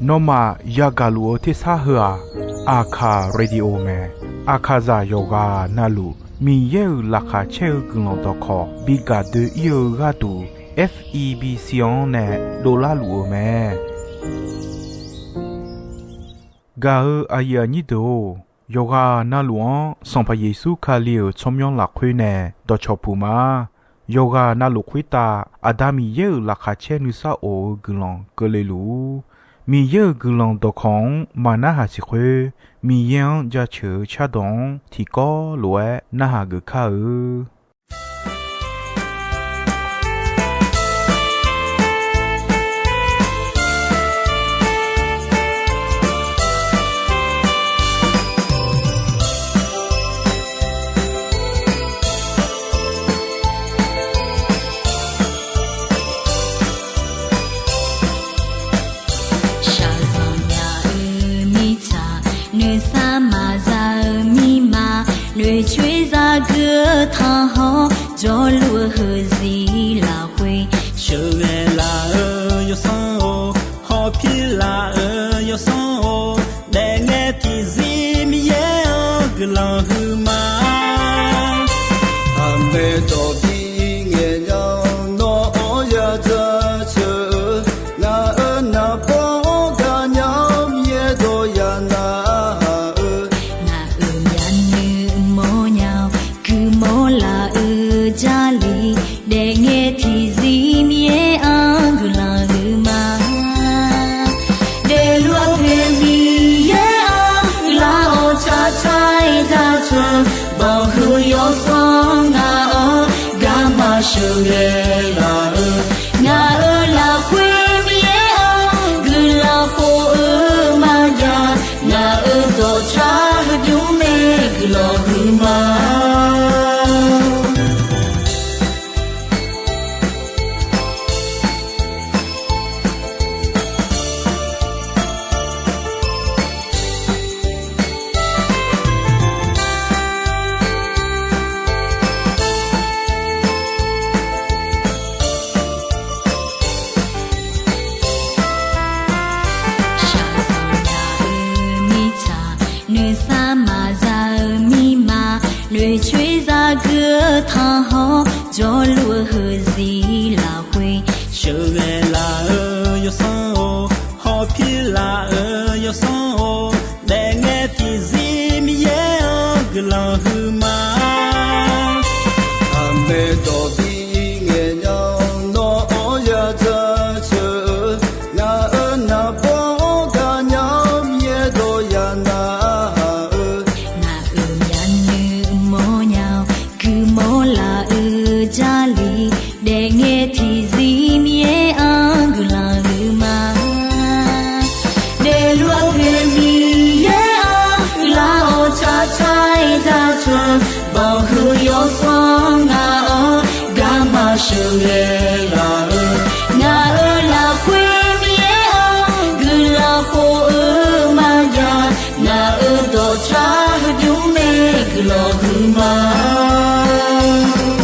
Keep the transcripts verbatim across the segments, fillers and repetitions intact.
Nawmaf yagaq luf-eu tersar heu-aq, Aqkaq Radio mae. Aqkaqzaq yawqghaq navluf Miqyaer-euq laqkhaq caer-eu guiqlanq dawqkawq bi gaq doe-ir-eu gharduq, F E B C-anr nae dovlar luf-eu mae. Gaq-eu aqyuif aqnyir deuq-or, yawqghaq navluf-anr Sanqpaq Yeqsur Kali-euq tsawrmyanr lafkhoer nae dawqcawq puq ma. Yawqghaq navluf khoertav Aqda Miqyaer-euq laqkhaq caer nuisar of-eu guiqlanq keuvle luf-ur. Miqyaer-euq guiqlanq dawqkawq-anr maqnarhaq siq khoer, Miqyaer-anr jaceuq-eu cardawq-anr tiqkawv lof-aer narhaq geuf kar-eu. Shaqzanq nya-eu mirtsaq, noeqsar maqza-eu mirma, noeqcoer zagui-eu tanqhawr, jawrluf-eu heuziq lafkhoer, sheuqghae laf-eu yawsanr-or, hawpir laf-eu yawsanr-or, daefngae tiqzir Miqyaer-anr guiqlanq huiqma. Aqmaeq dawq bi ngaeq nya-awr nawr-anr ya jaceuq-eu, ngaq-euq naqbawr-anr gaqnya-awr Miqyaer dawq ya narhaq-eu, ngaq-euq myavnuiv mawrnya-awr guimawr laf-eu Jarlif, daefngae tiqzir Miqyaer-anr guiqlanq huiqma. Daefluf-eu poeq Miqyaer-anr guiqlanq-awr tsaqtsaq-aer jaceuq, banqhuiq yawsanr ngaq-anr garma sheuqghae laf-eu, ngaq-euq lafkhoer Miqyaer-anr guiqlanq khof-eu maqjav, ngaq-euq dawqtsaq heudmr mae guiqlanq huiqma. Shaqzanq nya-eu mirtsaq, noeqsar maqza-eu mirma, noeqcoer zagui-eu tanqhawr, jawrluf-eu heuziq lafkhoer, sheuqghae laf-eu yawsanr-or, hawpir laf-eu yawsanr-or, daefngae tiqzir Miqyaer-anr guiqlanq huiqma. Aqmaeq dawq bi ngaeq nya-awr nawr-anr ya jaceuq-eu, ngaq-euq naqbawr-anr gaqnya-awr Miqyaer dawq ya narhaq-eu, ngaq-euq myavnuiv mawrnya-awr guimawr laf-eu Jarlif, daefngae tiqzir Miqyaer-anr guiqlanq huiqma. Daefluf-eu poeq Miqyaer-anr guiqlanq-awr tsaqtsaq-aer jaceuq, banqhuiq yawsanr ngaq-anr garma sheuqghae laf-eu, ngaq-euq lafkhoer Miqyaer-anr guiqlanq khof-eu maqjav, ngaq-euq dawqtsaq heudmr mae guiqlanq huiqma.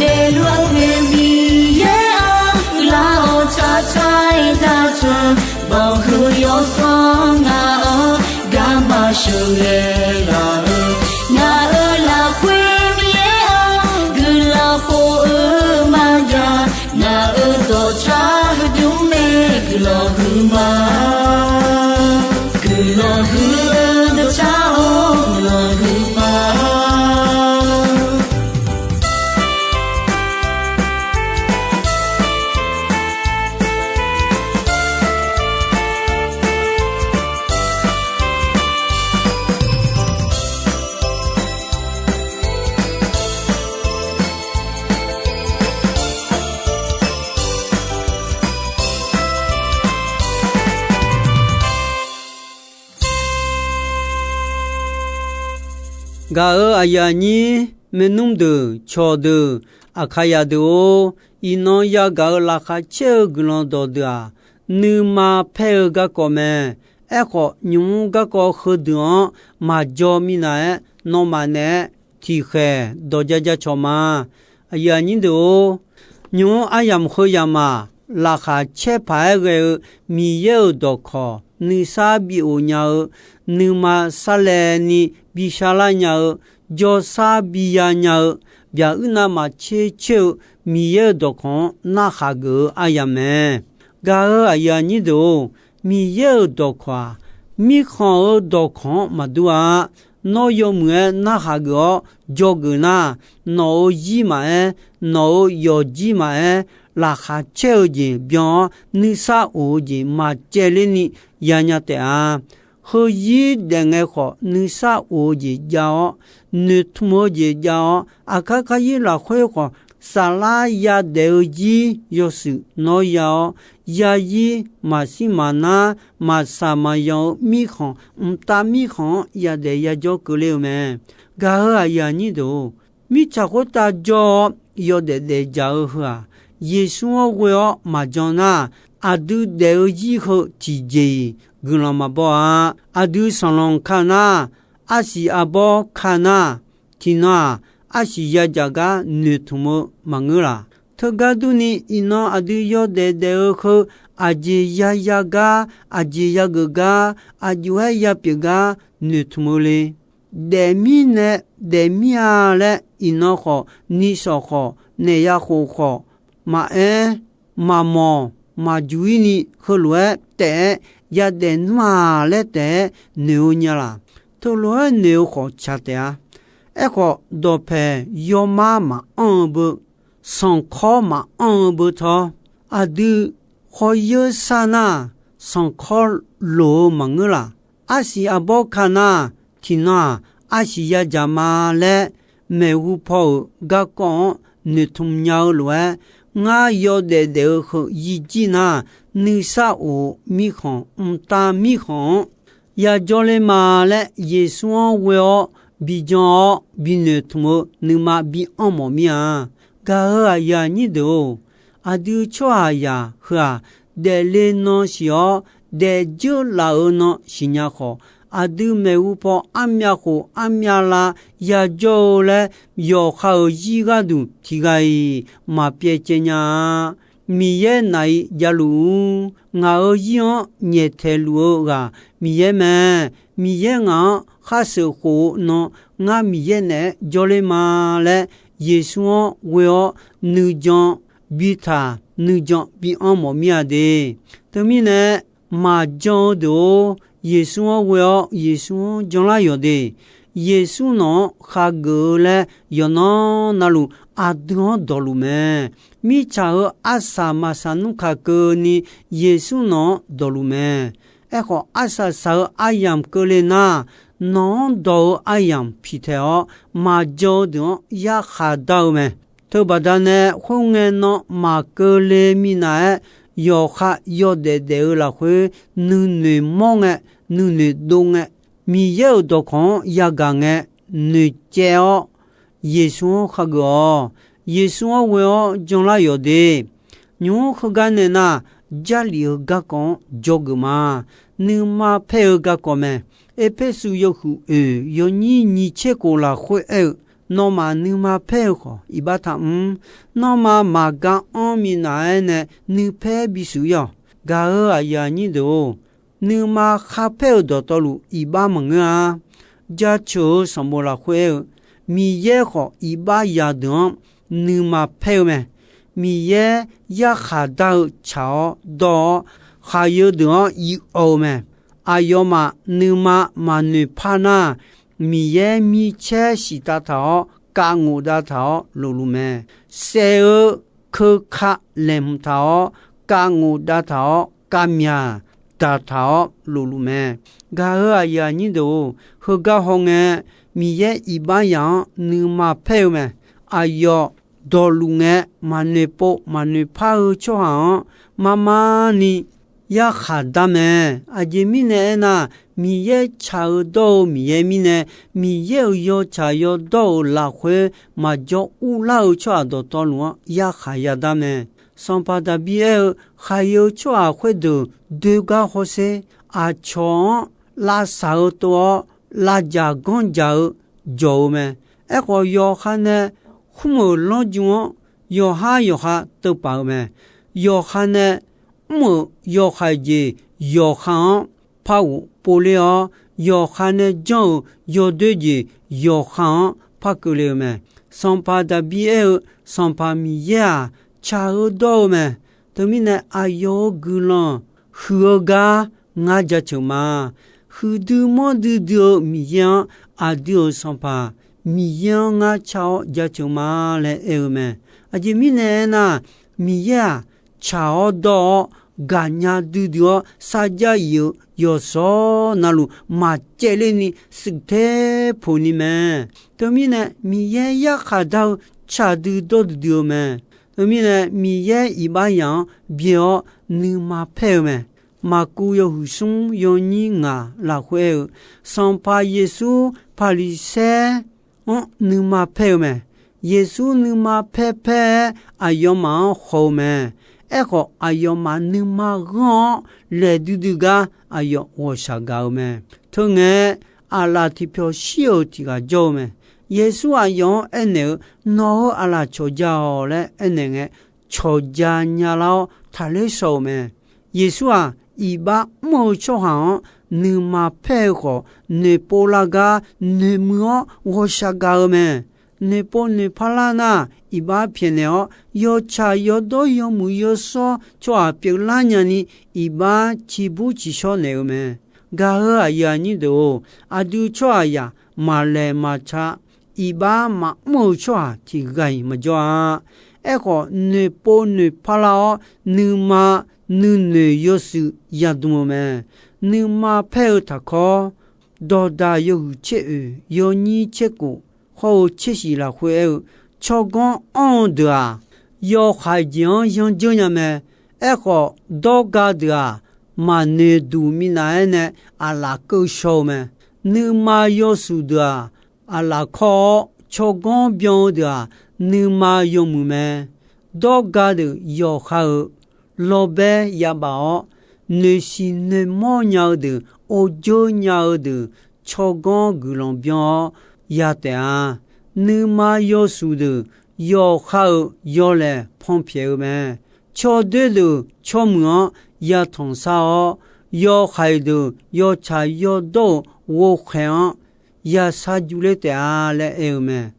Daefluf-eu poeq Miqyaer-anr guiqlanq-awr tsaqtsaq-aer jaceuq, banqhuiq yawsanr ngaq-anr garma sheuqghae laf-eu, ngaq-euq lafkhoer Miqyaer-anr guiqlanq khof-eu maqjav, ngaq-euq dawqtsaq heudmr mae guiqlanq huiqma. Guiqlanq huiq-eu dawqtsaq-or guiqlanq huiqma. Gaq-euq aqyuif aqnyir, maernmr deuq, cawqdeuq, aqkaqyaq deuq-or, iqnan yagaq-euq laqkhaq caer-eu guiqlanq dawqdeuq-aq, nuima paer-eu garkawv mae. Aerkhawf, nymq-mr garkawv heudeuq-anr maqjawr minav-aer, nawmaf naeq-aer tiqkhaeq dawq ja ja cawq ma. Aqyuif aqnyir deuq-or, nymq-mr aryamq heu yamq-aq, laqkhaq caer paq-aer ghae-eu Miqyaer-euq dawqkawq nuisar bi of nya-eu, nuima sarlaevni bi sharlar nya-eu, jawrsar bi ya nya-eu, byaq uir navmaqtser coer-eu Miqyaer-euq dawqkawq-anr narhaq geuf-eu aryamq mae. Gaq-euq aqyuif aqnyir deuq-or, Miqyaer-euq dawqkawq-aq, mirkhanq-euq dawqkawq-anr maqdur-a. Nawr yawmuiq-aer narhaq geuf-awr dzawgeuf nar, nawq-euq zir maqaer, nawq-euq yawqjir maqaer, laqkhaq caer-eu jeq byan-awr, nuisar of-eu jeq maqcaevler ni yanya taef-a. Heuzir daef ngae khawf, nuisar of-eu jeq jav-awr, noeqtmq-eu jeq jav-awr, aqkar karyir lafkhoer khawf, saflar yadaef-eu zir yawshuif nawr ya-awr, yazir maqshir maqnar, maqsaq maqyanq-eu mirkhanq, mqtav mirkhanq-anr yadaef yajawr keuvler-eu mae. Gaq-euq aqyuif aqnyir deuq-or, mirtsaq khoertav jawr-awr yawdaef daefdzaq-eu heu-aq, Yeqsur-anr ghoe-awr maqjan nar, aqdui daef-eu zir heu tiqjeq-iq guiqlanq maqbaw-a. Aqdui sanqlanq ka nar, arsiq arbawr ka nar, tiqnan-aq, arsiq yadzaq gar noeqtmq-eu maqngeur laq. Teugar durni, iqnan aqdui yawdaef daef-eu heu, aqjeq yaya gar, aqjeq yageuf gar, aqjox-aer yapyeuf gar noeqtmq-eu le. Daefmir nae daefmir-a laer, iqnan khawf, nishawq khawf, naeq ya khof khawf, maqaer, maqmawq, maqjuq-ir ni heulof-aer taef-aer yadaef nmr-aq laer taef-aer noeq-eu nya laq. Teulof-aer noeq-eu khawf tsaq taef-a. Aerkhawf, dawqpaeq yawmar maqanr-eu beu, sanqkawr maqanr-eu beu tawr, aqdui khawr yeur sar nar, sanqkawr loq-eu maqngeur laq. Arsiq arbawr ka nar, tiqnan-aq, arsiq yadzaq ma laer maeqhu paw-euq garkawv-anr noeqtmq nya-eu lof-aer, ngar yawdaef daef-eu heu yijir nar, nuisar of-eu mirkhanq, mqtav mirkhanq-anr yajawr ler ma laer, Yeqsur-anr ghoe-awr bijan-awr binoeqtmq-eu nuima bianr mawf mir-a. Gaq-euq aqyuif aqnyir deuq-or, aqdui tsawrhaqzaq heu-aq, daefle nan siq-awr, daefdzeur laf-eu nan siqnya khawf, aqdui maeqhu paw armyav khof armyav lav yajawr-eu laer, yawqha-euq zir gharduq tiq ghaq-iq maqpyaev caev nya-a. Miqyaer naq-iq javluf-ur. Ngaq-euq zir-anr nyaeftaeq luf-eu ghaq Miqyaer mae. Miqyaer ngaq-anr khar sheuqkhof-eu nan, ngar Miqyaer naeq-aer jawrler ma laer, Yeqsur-anr ghoe-awr nuijan bitaq, nuijan bianr mawf mir-a de. Teumirnae, maqjan-eu deuq-or, Yeqsur-anr ghoe-awr Yeqsur-anr janlar yawq de. Yeqsur nawq-anr khageuf-eu laer yawqnan navluf aqdui-anr dawqluf mae. Mirtsaq-euq arsaq maqsaq nmr kaq keuvni Yeqsur nawq-anr dawqluf mae. Aerkhawf, arsaq saq-eu aryamq keuvle nar, nawq-anr dawq-eu aryamq piqtaeq-awr, maqjan-eu deuq-anr yarkhaq dar-eu mae. Teubaqda nae khoerngae nan maqkeuvle minav-aer, yawqha yawdaef daef-eu lafkhoer nuinoeq mawr ngae, nuinoeq dov ngae, Miqyaer-euq dawqkawq-anr yagaq ngae, noeqcaev-awr Yeqsur-anr khageuf-awq. Yeqsur-anr ghoe-awr janlar yawq de. Nymq-mr heugar nae nar, Jarlif-eu garkawv-anr dzawgeuf ma. Nuima paer-eu garkawv mae. Erpersu yawhuiq oeq yawnyir nyiq tser khof lafkhoer aer-eu, nawmaf nuima paer-eu khawf iqbax taqmr. Nanrma maqgar anr minav-aer nae nuipaer bisheuq ir-awq. Gaq-euq aqyuif aqnyir deuq-or, nuima kharpaer-eu dawqtawvluf iqbax maqngeur-a. Jaceuq-eu sanqbof lafkhoer aer-eu, Miqyaer khawf iqbax yadeuq-anr nuima paer-eu mae. Miqyaer yarkhaq dar-eu tsaq-awr dawr-awr, khaqyeu deuq-anr iq awq-eu mae. Aqyawfmaf nuima maqnoeq par nar, Miqyaer micaer siqtav taq-awr kav ngofdav taq-awr lofluf mae. Saef-eu keuka laeqhmq taq-awr, kav ngofdav taq-awr, kavmyaq daqtaq-awr lofluf mae. Gaq-euq aqyuif aqnyir deuq-or, heugar hawngae, Miqyaer iqbax yaq-anr nuima paer-eu mae. Aqyawf dawqluf ngae, maqnoeq pov maqnoeq par-eu tsawrhaq-anr marmarni yarkhaq dar mae. Aqjeq mirnae aernar, Miqyaer tsaq-eu dawr-eu Miqyaer mirnae, Miqyaer-euq yawtsaq yawdawr-euq lafkhoer maqjawr urlar-eu tsawrhaq dawqtawvluf-anr yarkhaq yadar mae. Sanqpaq Daqbir aer-eu, khaqyeu tsawrhaq khoerdeuq doergar hawsher. Aqcawq-anr lavsaq-eu tov-awr, lavdzaq ganrdzaq-eu jawq-eu mae. Aerkhawf, yawqha nae khmr-euq lanrju-anr yawqhar yawqha teuvpaf-eu mae. yawqha nae mr-euq yawhaiq jeq yawqha-anr par ghof povler-awr, yawqha nae janr-euq yawdoer jeq yawqha-anr par keuvle-eu mae. Sanqpaq Daqbir aer-eu, Sanqpaq Miqyaer-aq, tsaq-eu dawr-eu mae. Teumirnae aqyawf-euq guiqlanq huiq-eu gar ngar jaceuq ma. Huiqdui manrdui dui-eu Miqyaer-anr, aqdui-euq Sanqpaq Miqyaer-anr ngar tsaq-awr jaceuq ma laer aer-eu mae. Aqjeq mirnae aernar, Miqyaer-aq, tsaq-awr dawr-awr, gaqnya duidui-awr, sarjax if-eu yawqshawr navluf maqcaevler ni shuif ter poq ni mae. Teumirnae Miqyaer yarkhaq dar-eu tsaq dui dawr duidui-eu mae. Teumirnae Miqyaer iqbax yaq-anr byae-awr nuima paer-eu mae. Maqkuv yawhuiq smr yawnyir ngaq lafkhoer aer-eu, Sanqpaq Yeqsur Paqliqsaer-anr nuima paer-eu mae. Yeqsur nuima paer paer-aer aqyawfmaf-anr haw-eu mae. Aerkhawf, aqyawfmaf nuima ghanr-awr laeq duidui gar aqyawf ghawqshaq gaq-eu mae. Teungae, aqlaf tiqpyawq shir-euq tiq ghaq jawr-eu mae. Yeqsur aqyawf-anr aernaeq-eu, Nawq-euq aqlaf cawqja-awq laer aernaeq ngae, cawqja nyalar-awr taqler shaw-euq mae. Yeqsur-aq, iqbax mr-eu tsawrhaq-anr nuima paer-eu khawf, noeqpov lar gar noeqmuiq-awr ghawqshaq gaq-eu mae. Noeqpov noeqpar lar nar, iqbax pyaeqnaeq-awr, yawtsaq yawdawr yawmuiq yawshawr tsawrhaq pyeuflar nyani, iqbax ciqbur ciqshawr naeq-eu mae. Gaq-eu aqyuif aqnyir deuq-or, aqdui tsawrhaqzaq maqlaeq maqtsa, iqbax maqmr-eu tsawrhaq tiq ghaq-iq maqjawr-a. Aerkhawf, noeqpov noeqpar lar-awr, nuima nuinoeq yawshuif yadm-eu mae. Nuima paer-eu taqkawr, dawqdaq yawhuiq tser oeq yawnyir tser kof hawr-eu tser shif lafkhoer aer-eu, tsawrganr anr-eu deuq-aq, yawhaiq jeq-anr yanrjeur nya mae. Aerkhawf, dawrga deuq-aq, maqnoeq duq minav-aer nae aqlaf keuv shaw-eu mae. Nuima yawshuif deuq-aq, aqlaf kawr-awr tsawrganr byan-eu deuq-aq, nuima yawmuiq mae. Dawrga deuq yawqha-euq lawrbaer yabaf-awr, noeqsiq noeqmawr nya-eu deuq, orjeur nya-eu deuq, tsawrganr guiqlanq byan-awr ya taef-a. Nuima yawshuif deuq yawqha-euq yawlaeq panpyaeq-eu mae. Tsawrdoer deuq tsawrmuiq-anr yatanq shar-awr, yawhaiq deuq yawtsaq yawdawr-euq ghovkhaeq-anr yashar jurler taef-a laer aer-eu mae.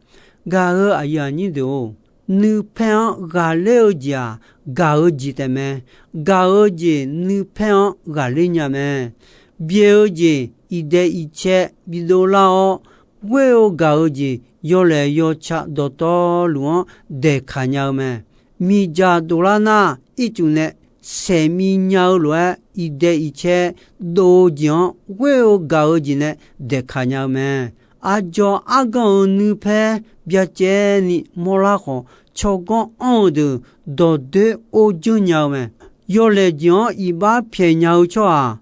Gaq-eu aqyuif aqnyir deuq-or, nuipaer-anr ghaqler-eu jeq-aq, gaq-eu jeq taef mae. Gaq-eu jeq nuipaer-anr ghaqler nya mae. Byaeq-eu jeq iqdaeq iqcae bidov lar-awr, ghoer-eu gaq-eu jeq yawlaeq yawtsaq dawqtawvluf-anr daeqkaq nya-eu mae. Miqdzaq dovlar nar, ircuf nae saeqmi nya-eu lof-aer, iqdaeq iqcae dov-eu jeq-anr ghoer-eu gaq-eu jeq nae daeqkaq nya-eu mae. Aqdzawq argan-euq nuipaer byacaevni mawrlar khawf, tsawrganr anr-eu deuq dawqdoer orjeur nya-eu mae. Yawlaeq jeq-anr iqbax pyaeq nya-eu tsawrhaq,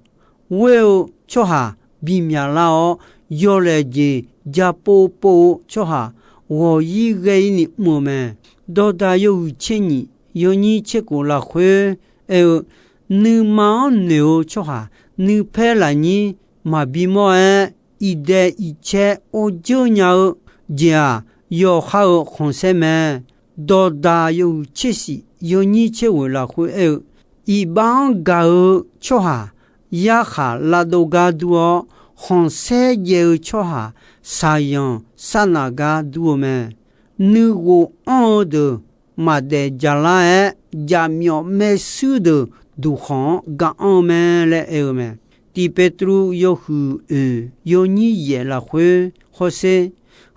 ghoer-eu tsawrhaq bimyaq lar-awr, yawlaeq jeq japov pov-eu tsawrhaq ghawq-ir ghae-ir ni mr-eu mae. Dawqdaq yawhuiq tser nyiq yawnyir tser kof lafkhoer aer-eu, nuima-anr noeq-eu tsawrhaq nuipaer lafnyir maqbi mawr-aer, iqdaeq iqcae orjeur nya-eu jeq-aq, yawqha-euq khanqsaer mae. Dawqdaq yawhuiq tser shif yawnyir tser ghoeq lafkhoer aer-eu, iqbax-anr gaq-eu tsawrhaq yarkhaq lavdov gar dur-awr, khanqsaer jaev-eu tsawrhaq saqyanq sarnaf gar dur-eu mae. Nuighof anr-eu deuq maqdaef jaqlar-aer, jaqmyawf maershuir deuq duqkhanq-anr ga anr-eu mae laer aer-eu mae. Tiq Petruv yawhuiq oeq yawnyir yaef lafkhoer hawsher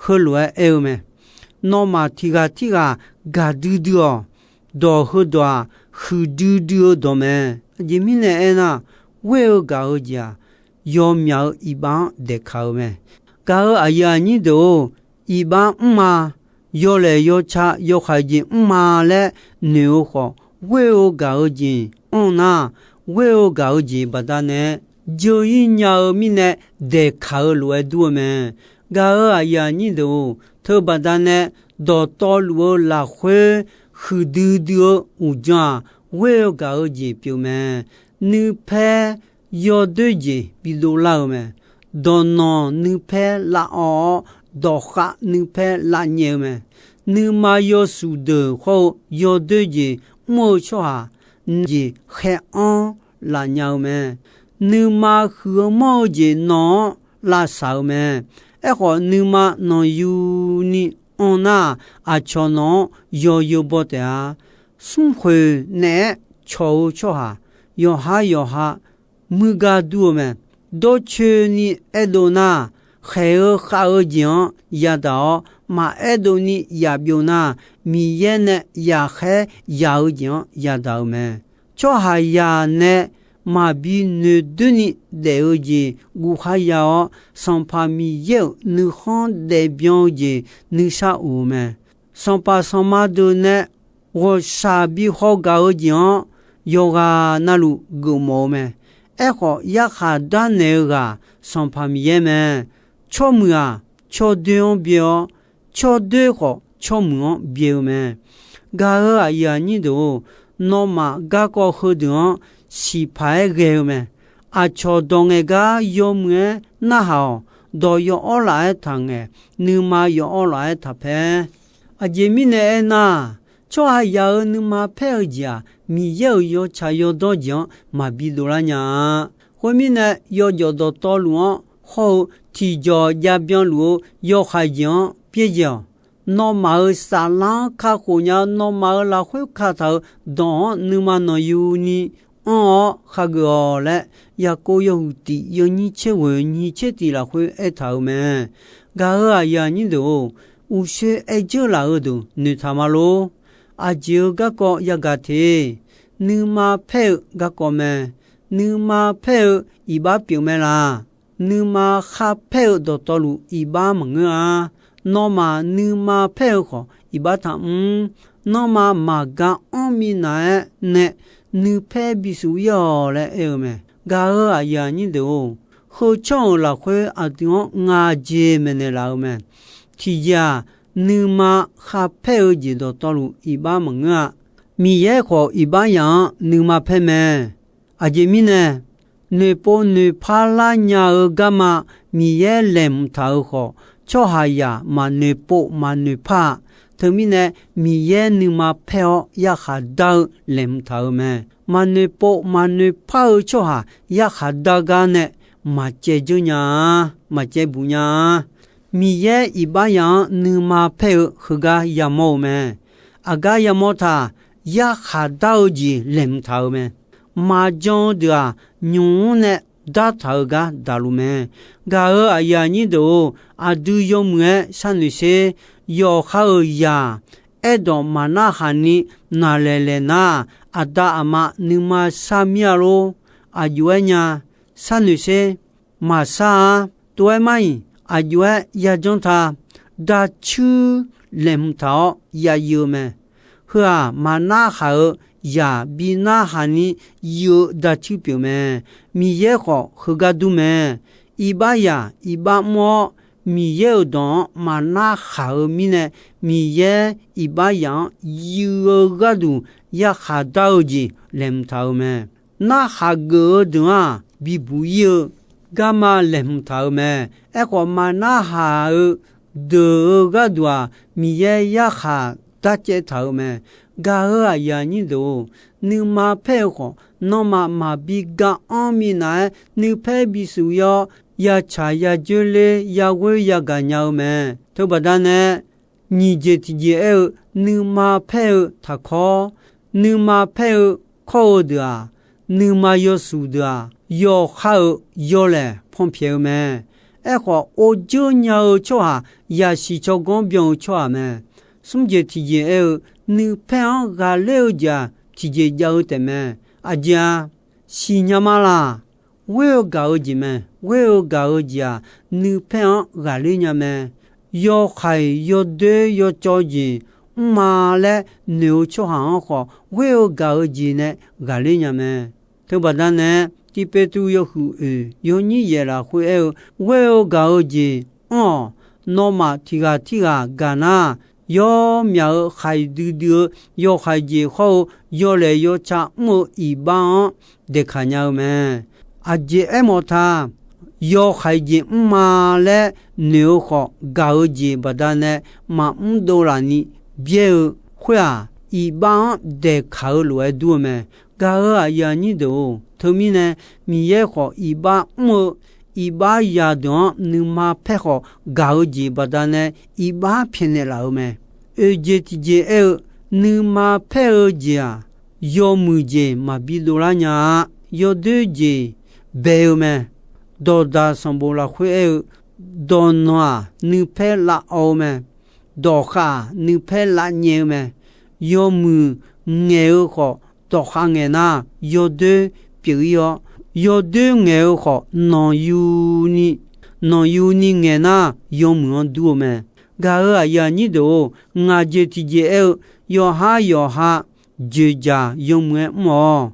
heulof-aer aer-eu mae. Nawmaf tiq ghaq tirghaq gaqdui dui-awq. Dawq heudawq-aq, huiqdui dui-eu dawq mae. Aqjeq mirnae aernar, ghoer-eu gaq-eu jeq-aq, yawmyaq-eu iqbax-anr daeqkaq-eu mae. Gaq-eu aqyuif aqnyir deuq-or, iqbax mrma, yawlaeq yawtsaq yawhaiq jeq mrma laer noeq-eu khawf, ghoer-eu gaq-eu jeq anr nar, ghoer-eu gaq-eu jeq baqdanae jeu-ir nya-eu mirnae daeqkaq-eu lof-aer dur-eu mae. Gaq-eu aqyuif aqnyir deuq-or, teubaqdanae dawqtawvluf-eu lafkhoer huiqdui dui-eu uqdzan-aq, ghoer-eu gaq-eu jeq pyeuf mae. Nuipaer yawdoer jeq bidov lar-eu mae. Dawqnanq nuipaer lavawv-awr, dawqkhav nuipaer lavnyaef-eu mae. Nuima yawshuif deuq hawr-eu yawdoer jeq mr-eu tsawrhaq jeq khaer-anr laf nya-eu mae. Nuima huiq-eu manr-eu jeq nawq-anr lavsaq-eu mae. Aerkhawf, nuima nanqyuni anr nar, aqcawq nawq-anr yawzeu baw taef-a. Smrkhoeq naeq-aer cawq-eu tsawrhaq yawqhar yawqha muir gar dur-eu mae. Dawrcoeni aerdov nar, khaeq-eu khav-eu jeq-anr yadaq-awr, maqaerdov ni yaf byov nar, Miqyaer nae yaqkhaer yaq-eu jeq-anr yadaq-eu mae. Tsawrhaqzaq nae maqbi noeqdoer ni daef-eu jeq guvkhar ya-awr, Sanqpaq Miqyaer-euq nuikhanr daefbyan-eu jeq nuisar of-eu mae. Sanqpaq sanqma deuq nae ghawqshaq bi haw gaq-eu jeq-anr yawqghaq navluf geufmawf-eu mae. Aerkhawf, yarkhaq darnaeq-eu ghaq Sanqpaq Miqyaer mae. Tsawrmuiq-aq, tsawrdoer-anr byae-awr, tsawrdoer khawf, tsawrmuiq-anr byae-eu mae. Gaq-euq aqyuif aqnyir deuq-or, nawmaf garkawv heudeuq-anr siqpaq-aer ghae-eu mae. Aqcawq dawq ngaeq gar yawmuiq-aer narhaq-awq. Dawq yawawr laf-aer taq ngaeq, nuima yawawr laf-aer taq paer. Aqjeq mirnae aernar, tsawrhaqzaq-euq nuima paer-eu jeq-aq, Miqyaer-euq yawtsaq yawdawr jeq-anr maqbi dovlar nya-a. Khoermirnae, yawjawf dawqtawvluf-anr hawr-eu tiqjawq jav byanluf-eu yawhaiq jeq-anr byaerdzae-awq. Nawmaf-euq saflar-anr kakhof nya-eu, nawmaf-euq lafkhoer kataq-euq dawq-anr nuima nanqyuni anr-awr khageuf-awq laer, Yaqkov yawhuiq tiq yawnyir tser ghoeq nyiq tser tiq lafkhoer aertaq-euq mae. Gaq-euq aqyuif aqnyir deuq-or, uqshoe aer dzeur laf-eu deuq noeqtaq ma lor. Aqjeq-euq garkawv yagaq te. Nuima paer-eu garkawv mae. Nuima paer-eu iqbax pyeuf mae laq. Nuima kharpaer-eu dawqtawvluf iqbax maqngeur-a. Nawmaf nuima paer-eu khawf, iqbax taqmr. Nanrma maqga anr minav-aer nae nuipaer bisuf ir-awq laer aer-eu mae. Gaq-euq aqyuif aqnyir deuq-or, heu tsanr-euq lafkhoer aqdui-anr ngaq jeq maeqnaeq laf-eu mae. Tiqjeq-aq, nuima kharpaer-eu jeq dawqtawvluf iqbax maqngeur-a. Miqyaer khawf, iqbax yaf-anr nuima paer mae. Aqjeq mirnae, noeqpov noeqpar lar nya-eu garma Miqyaer laeqhmq taq-euq khawf, tsawrhaqzaq maqnoeqpov maqnoeqpar-a. Teumirnae, Miqyaer nuima paer-awr yarkhaq dar-eu laeqhmq taq-euq mae. Maqnoeqpov maqnoeqpar-eu tsawrhaq yarkhaq dar gar nae maqcaev dzeur nya-a, maqcaev buq nya-a. Miqyaer iqbax yaf-anr nuima paer-eu heugar yamawr-eu mae. Aqgar yamawr taq, yarkhaq dar-eu jeq laeqhmq taq-euq mae. Maqjan-eu deuq-aq, nymq-mr nae dartaq-eu gar daqluf mae. Gaq-euq aqyuif aqnyir deuq-or, aqdui yawmuiq-aer sharnoeq sher. Yawqha-euq zaq aerdawq maqnarhaq ni naqlaeq laeq nar, aqda aqma nuima shar mir-a lor. Aqjox-aer nya, sharnoeq sher. Maqshar-ar. Tov-aer mar-iq, aqjox-aer yajanr ta. Dacuir laeqhmq taq-awr ya yuiv-eu mae. Heu-aq, maqnarhaq-eu zaq bi narhaq ni yuiv-eu dacuir pyeuf mae. Miqyaer khawf heugar dur mae. Iqbaxzaq iqbax mr-awr, Miqyaer-euq dawq-anr maqnarhaq-eu mirnae, Miqyaer iqbaxzaq-anr yuiv-eu gharduq yarkhaq dar-eu jeq laeqhmq taq-eu mae. Narhaq geuf-eu deuq-anr-aq, bibuq ir-eu garma laeqhmq taq-eu mae. Aerkhawf, maqnarhaq-eu deuq-eu gharduq-aq, Miqyaer yarkhaq darcaev taq-eu mae. Gaq-euq aqyuif aqnyir deuq-or, nuima paer-eu khawf, nanrma maqbi ga anr minav-aer nuipaer bisuf ir-awr, yatsaq yajoer ler yaghoer yagaq nya-eu mae. Teubaqda nae, nyiq jeq tiqjeq aer-eu, nuima paer-eu taqkawr, nuima paer-eu kawr-eu deuq-aq, nuima yawshuif deuq-aq, yawqha-euq yawlaeq panpyaeq-eu mae. Aerkhawf, or dzeur nya-eu tsawrhaq yasiq tsawrganr byan-eu tsawrhaq mae. Smr jeq tiqjeq aer-eu, nuipaer-anr ghaqler-eu jeq-aq, tiqjeq jav-eu taef mae. Aqjeq-a, siqnya ma laq. Ghoer-eu gaq-eu jeq mae. Ghoer-eu gaq-eu jeq-aq, nuipaer-anr ghaqler nya mae. Yawhaiq yawdoer yawcawv jeq mrma laer noeq-eu tsawrhaq-anr khawf, ghoer-eu gaq-eu jeq nae ghaqler nya mae. Teubaqda nae, Tiqpeqtuv yawhuiq oeq yawnyir yaeq lafkhoer aer-eu, ghoer-eu gaq-eu jeq anr-awq. Nawmaf tiq ghaq tirghaq gaq nar, yawmyaq-euq khaiq duidui-eu yawhaiq jeq hawr-eu yawlaeq yawca mr-eu iqbax-anr daeqkaq nya-eu mae. Aqjeq aermawf ta, yawhaiq jeq mrma laer noeq-eu khawf, gaq-eu jeq baqdanae maqmr dovlaf ni byaer-eu khoer-aq, iqbax-anr daeqkaq-eu lof-aer dur-eu mae. Gaq-euq aqyuif aqnyir deuq-or, teumirnae Miqyaer khawf iqbax mr-eu iqbax zaqdeuq-anr nuima paer khawf gaq-eu jeq baqdanae iqbax pyaeqnaeq laf-eu mae. Oeq jeq tiqjeq aer-eu, nuima paer-eu jeq-aq, yawmuiq jeq maqbi dovlar nya-a. Yawdoer jeq bae-eu mae. Dawqdaq sanqbof lafkhoer aer-eu, dawqnanq-aq nuipaer lavawv-eu mae. Dawqkhav-aq nuipaer lavnyaev-eu mae. Yawmuiq ngaeq-eu khawf dawqkhav ngaeq nar, yawdoer pyeuf-ir-awr, yawdoer ngaeq-eu khawf nanqyuni, nanqyuni ngaeq nar, yawmuiq-anr dur-eu mae. Gaq-euq aqyuif aqnyir deuq-or, ngaq jeq tiqjeq aer-eu, yawqhar yawqha joeqjaq yawmuiq-aer mr-awq.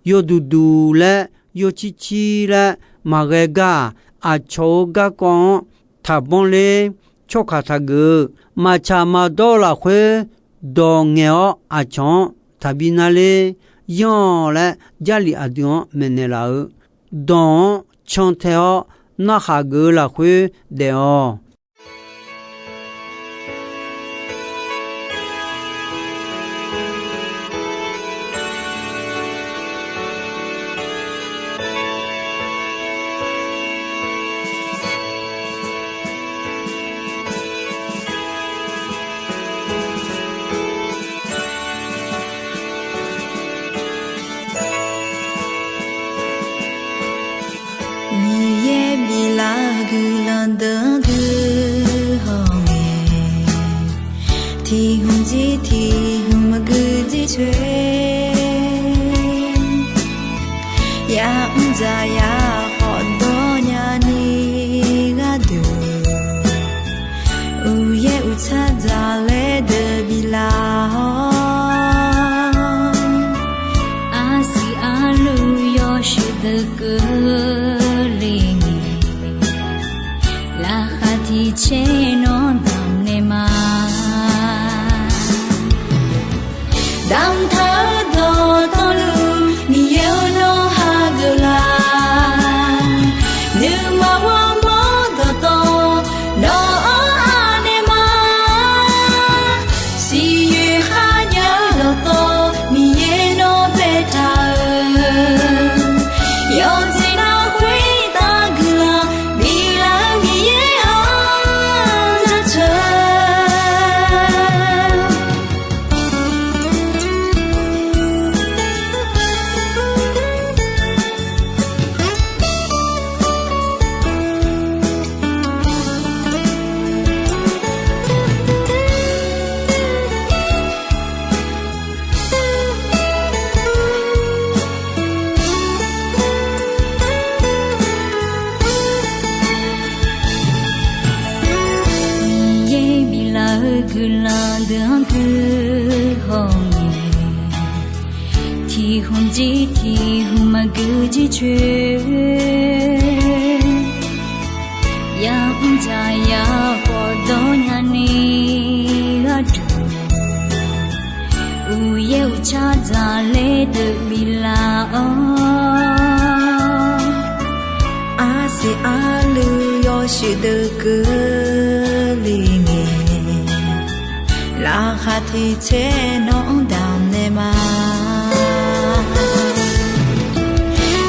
Yawduq duq laer, yawcir cir laer maqghae gar-aq, aqcawq-euq garkawv-anr taqbanr ler. Tsawrkaq taqgeuf-eu maqtsaq maqdawr-eu lafkhoer dawq ngaeq-awr aqcawq-anr taqbi nar ler. Yanr-awq laer Jarlif aqdui-anr maeqnaeq laf-eu, dawq-anr cantae-awr narhaq geuf-eu lafkhoer daef-awq. Miqyaer biflaf-eu guiqlanq deuq-anr guihaw ngae, tiq hmq jir tiq hmq maqgui jircoer, ya'mr dzaq ya khawf dawr nyani gharduq, uqyaer uqtsar dzaqlaer deuq biflaf-awr, arsiq arluv yawshuif deuq keuvle ngae, laqkhaq tiq caer nawr damq naeq ma. Damqtaq-eu dawqtawvluf Miqyaer-or nawr hageuf laf, nuima ghawrmawr dawqtawv nawq-anr anaeq ma. Siqyoeq kharjav-eu dawqtawv Miqyaer nawr baetaq-euq, yawqjeq navluf khoertav guiqlanq biflaf-eu Miqyaer-anr jaceuq Miqyaer biflaf-eu guiqlanq deuq-anr guihaw ngae, tiq hmq jir tiq hmq maqgui jircoer, ya'mr dzaq ya khawf dawr nyani gharduq, uqyaer uqtsar dzaqlaer deuq biflaf-awr, arsiq arluv yawshuif deuq keuvle ngae, laqkhaq tiq caer nawq-anr damq naeq ma.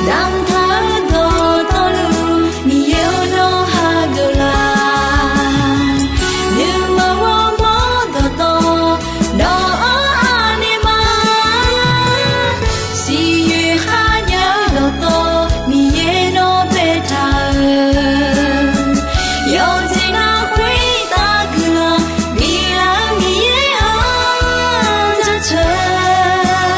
Damqtaq-eu dawqtawvluf Miqyaer-or nawr hageuf laf, nuima ghawrmawr dawqtawv nawq-anr anaeq ma. Siqyoeq kharjav-eu dawqtawv Miqyaer nawr baetaq-euq, yawqjeq navluf khoertav guiqlanq biflaf-eu Miqyaer-anr jaceuq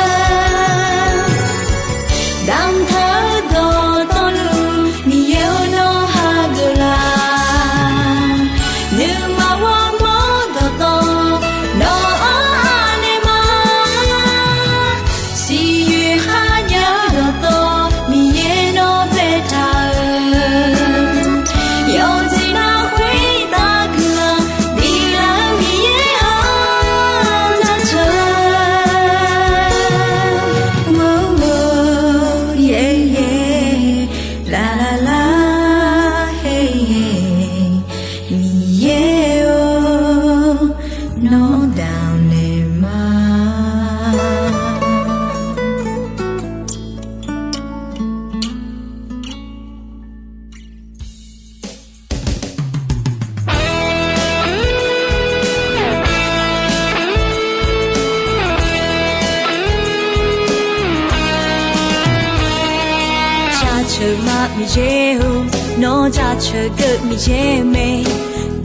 Jaceuq ma Miqyaer-or, nawr jaceuq geuv Miqyaer mae,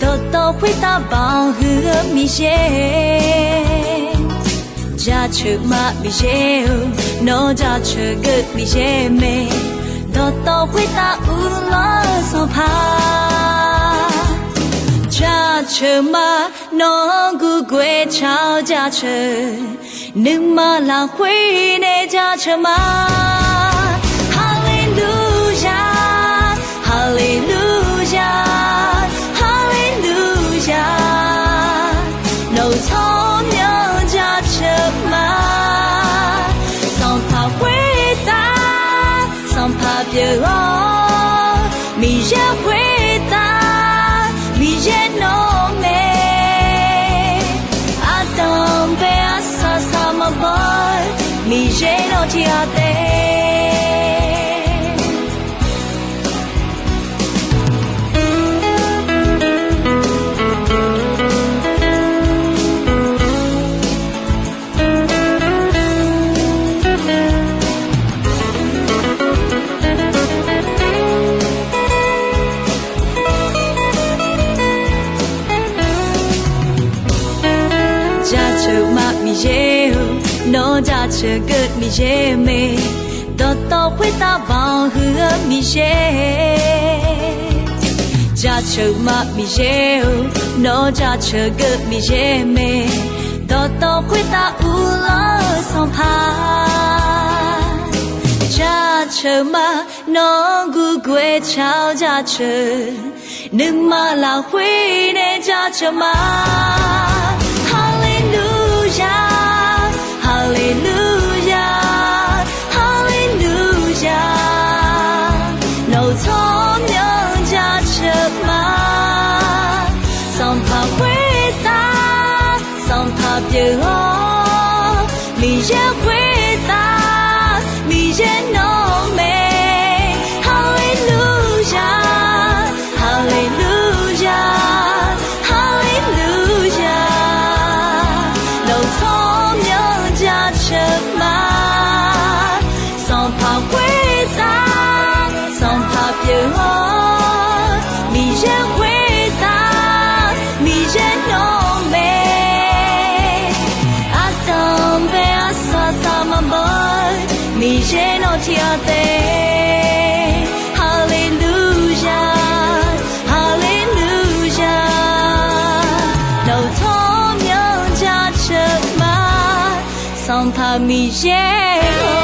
dawqtawv khoertav baoq huiq-eu Miqyaer. Jaceuq ma Miqyaer-or, nawr jaceuq geuv Miqyaer mae, dawqtawv khoertav uvlanr-eu Sanqpaq. Jaceuq ma, nawq-anr gurguaev taq-awr jaceuq, nuima lafkhoer nae jaceuq ma. Haleluya, haleluya, haleluya. Nawq-euq tsawrmyanr jaceuq ma. Sanqpaq khoertav, Sanqpaq pyeuf-awr, Miqyaer khoertav, Miqyaer nawr mae. Ardanq bae arsaq saq maqbaw-eu, Miqyaer nawr tiq ghaq taef. Jaceuq ma Miqyaer-or, nawr jaceuq geuv Miqyaer mae, dawqtawv khoertav baoq huiq-eu Miqyaer. Jaceuq ma Miqyaer-or, nawr jaceuq geuv Miqyaer mae, dawqtawv khoertav uvlanr-eu Sanqpaq. Jaceuq ma, nawq-anr gurguaev taq-awr jaceuq, nuima lafkhoer nae jaceuq ma. Haleluya, haleluya, haleluya. Nawq-euq tsawrmyanr jaceuq ma. Sanqpaq khoertav, Sanqpaq pyeuf-awr, Miqyaer khoertav, Miqyaer nawr mae. Haleluya, haleluya, haleluya. Nawq-euq tsawrmyanr jaceuq ma. Sanqpaq khoertav, Sanqpaq pyeuf-awr, Miqyaer khoertav, Miqyaer nawr mae. Ardanq bae arsaq saq maqbaw-eu, Miqyaer nawr tiq ghaq taef. Haleluya, haleluya. Nawq-euq tsawrmyanr jaceuq ma. Sanqpaq Miqyaer-or.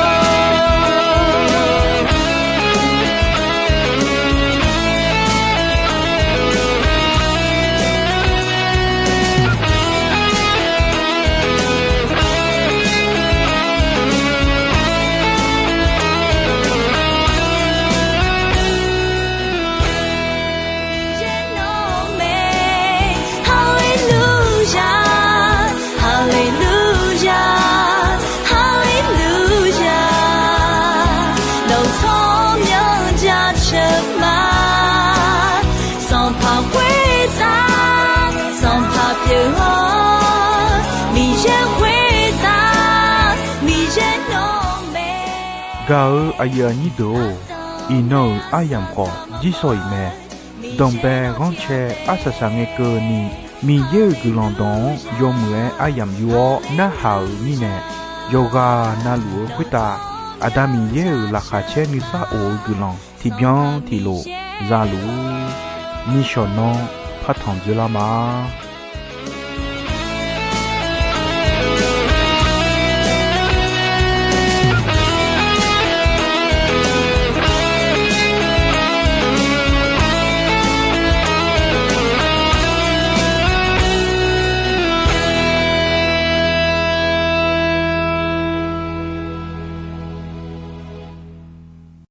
Haleluya, haleluya, haleluya. Nawq-euq tsawrmyanr jaceuq ma. Sanqpaq khoertav, Sanqpaq pyeuf-awr, Miqyaer khoertav, Miqyaer nawr mae. Gaq-eu aqyuif aqnyir deuq-or, iqnan-euq aryamq khawf jirsawq iq mae. Danqbae ghanrcae arsaq saq ngae keuvni, Miqyaer-euq guiqlanq dawq-anr yawmuiq-aer aryamq yur-awr narhaq-euq mirnae, yawqghaq navluf-eu khoertav Aqda Miqyaer-euq laqkhaq caer nuisar of-eu guiqlanq tiqbyan tiqlof zaluf-ur. Nishawq nanr partanq dzoerlar ma.